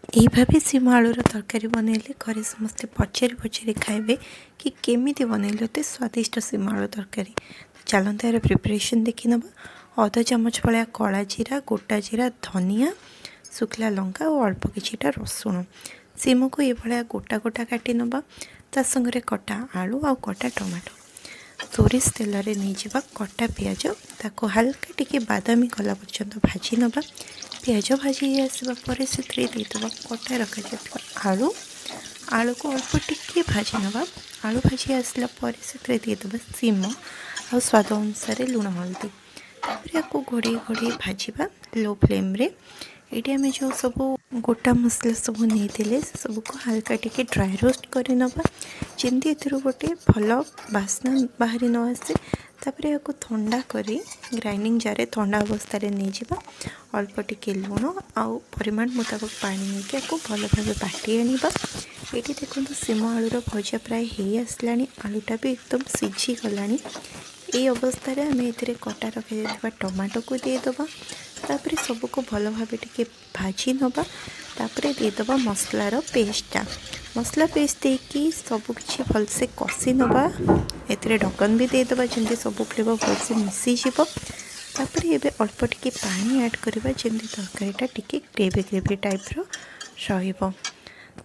ଏଇଭାବେ ଶିମ ଆଳୁର ତରକାରୀ ବନେଇଲେ ଘରେ ସମସ୍ତେ ପଚାରି ପଚାରି ଖାଇବେ କି କେମିତି ବନେଇଲେ ଏତେ ସ୍ୱାଦିଷ୍ଟ ଶିମ ଆଳୁ ତରକାରୀ। ତ ଚାଲନ୍ତୁ, ଏହାର ପ୍ରିପାରେସନ୍ ଦେଖିନେବା। ଅଧ ଚାମଚ ଭଳିଆ କଳା ଜିରା, ଗୋଟା ଜିରା, ଧନିଆ, ଶୁଖିଲା ଲଙ୍କା ଆଉ ଅଳ୍ପ କିଛିଟା ରସୁଣ। ଶିମକୁ ଏଇଭଳିଆ ଗୋଟା ଗୋଟା କାଟି ନେବା। ତା ସାଙ୍ଗରେ କଟା ଆଳୁ ଆଉ କଟା ଟମାଟୋ। ସୋରିଷ ତେଲରେ ନେଇଯିବା କଟା ପିଆଜ। ତାକୁ ହାଲକା ଟିକେ ବାଦାମୀ କଲା ପର୍ଯ୍ୟନ୍ତ ଭାଜି ନେବା। ପିଆଜ ଭାଜି ହେଇ ଆସିବା ପରେ ସେଥିରେ ଦେଇଦେବା କଟା ରଖାଯାଇଥିବା ଆଳୁ। ଆଳୁକୁ ଅଳ୍ପ ଟିକେ ଭାଜି ନେବା। ଆଳୁ ଭାଜି ଆସିଲା ପରେ ସେଥିରେ ଦେଇଦେବା ଶିମ ଆଉ ସ୍ୱାଦ ଅନୁସାରେ ଲୁଣ, ହଳଦୀ। ତାପରେ ୟାକୁ ଘୋଡ଼େଇ ଘୋଡ଼େଇ ଭାଜିବା ଲୋ ଫ୍ଲେମ୍ରେ। ଏଇଠି ଆମେ ଯେଉଁ ସବୁ ଗୋଟା ମସଲା ସବୁ ନେଇଥିଲେ, ସେସବୁକୁ ହାଲକା ଟିକେ ଡ୍ରାଏ ରୋଷ୍ଟ କରିନେବା, ଯେମିତି ଏଥିରୁ ଗୋଟେ ଭଲ ବାସ୍ନା ବାହାରି ନ ଆସେ। ତାପରେ ଏହାକୁ ଥଣ୍ଡା କରି ଗ୍ରାଇଣ୍ଡିଙ୍ଗ ଜାର୍ରେ ଥଣ୍ଡା ଅବସ୍ଥାରେ ନେଇଯିବା। ଅଳ୍ପ ଟିକେ ଲୁଣ ଆଉ ପରିମାଣ ମୁତାବକ ପାଣି ନେଇକି ୟାକୁ ଭଲ ଭାବେ ବାଟି ଆଣିବା। ଏଇଠି ଦେଖନ୍ତୁ, ଶିମ ଆଳୁର ଭଜା ପ୍ରାୟ ହେଇ ଆସିଲାଣି। ଆଳୁଟା ବି ଏକଦମ ସିଝିଗଲାଣି। ଏଇ ଅବସ୍ଥାରେ ଆମେ ଏଥିରେ କଟା ରଖାଯାଇଥିବା ଟମାଟୋକୁ ଦେଇଦେବା। ତାପରେ ସବୁକୁ ଭଲ ଭାବେ ଟିକେ ଭାଜି ନେବା। ତାପରେ ଦେଇଦେବା ମସଲାର ପେଷ୍ଟଟା। ମସଲା ପେଷ୍ଟ ଦେଇକି ସବୁକିଛି ଭଲସେ କଷି ନେବା। ଏଥିରେ ଢକ୍କନ ବି ଦେଇଦେବା, ଯେମିତି ସବୁ ଫ୍ଲେଭର୍ ଭଲସେ ମିଶିଯିବ। ତାପରେ ଏବେ ଅଳ୍ପ ଟିକେ ପାଣି ଆଡ଼୍ କରିବା, ଯେମିତି ତରକାରୀଟା ଟିକେ ଗ୍ରେଭି ଗ୍ରେଭି ଟାଇପ୍ର ରହିବ।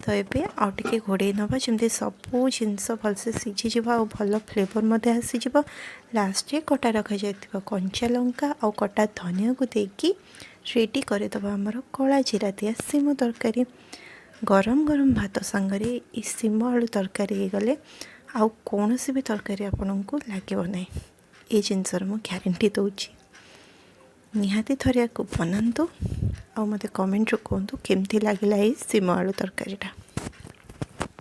ତ ଏବେ ଆଉ ଟିକେ ଘୋଡ଼େଇ ନେବା, ଯେମିତି ସବୁ ଜିନିଷ ଭଲସେ ସିଝିଯିବ ଆଉ ଭଲ ଫ୍ଲେଭର୍ ମଧ୍ୟ ଆସିଯିବ। ଲାଷ୍ଟରେ କଟା ରଖାଯାଇଥିବା କଞ୍ଚା ଲଙ୍କା ଆଉ କଟା ଧନିଆକୁ ଦେଇକି ରେଡ଼ି କରିଦେବା ଆମର କଳା ଜିରା ଦିଆ ଶିମ ତରକାରୀ। ଗରମ ଗରମ ଭାତ ସାଙ୍ଗରେ ଏ ଶିମ ଆଳୁ ତରକାରୀ ହେଇଗଲେ ଆଉ କୌଣସି ବି ତରକାରୀ ଆପଣଙ୍କୁ ଲାଗିବ ନାହିଁ। ଏ ଜିନିଷର ମୁଁ ଗ୍ୟାରେଣ୍ଟି ଦେଉଛି। ନିହାତି ଥରେ ୟାକୁ ବନାନ୍ତୁ ଆଉ ମୋତେ କମେଣ୍ଟରୁ କୁହନ୍ତୁ କେମିତି ଲାଗିଲା ଏଇ ଶିମ ଆଳୁ ତରକାରୀଟା।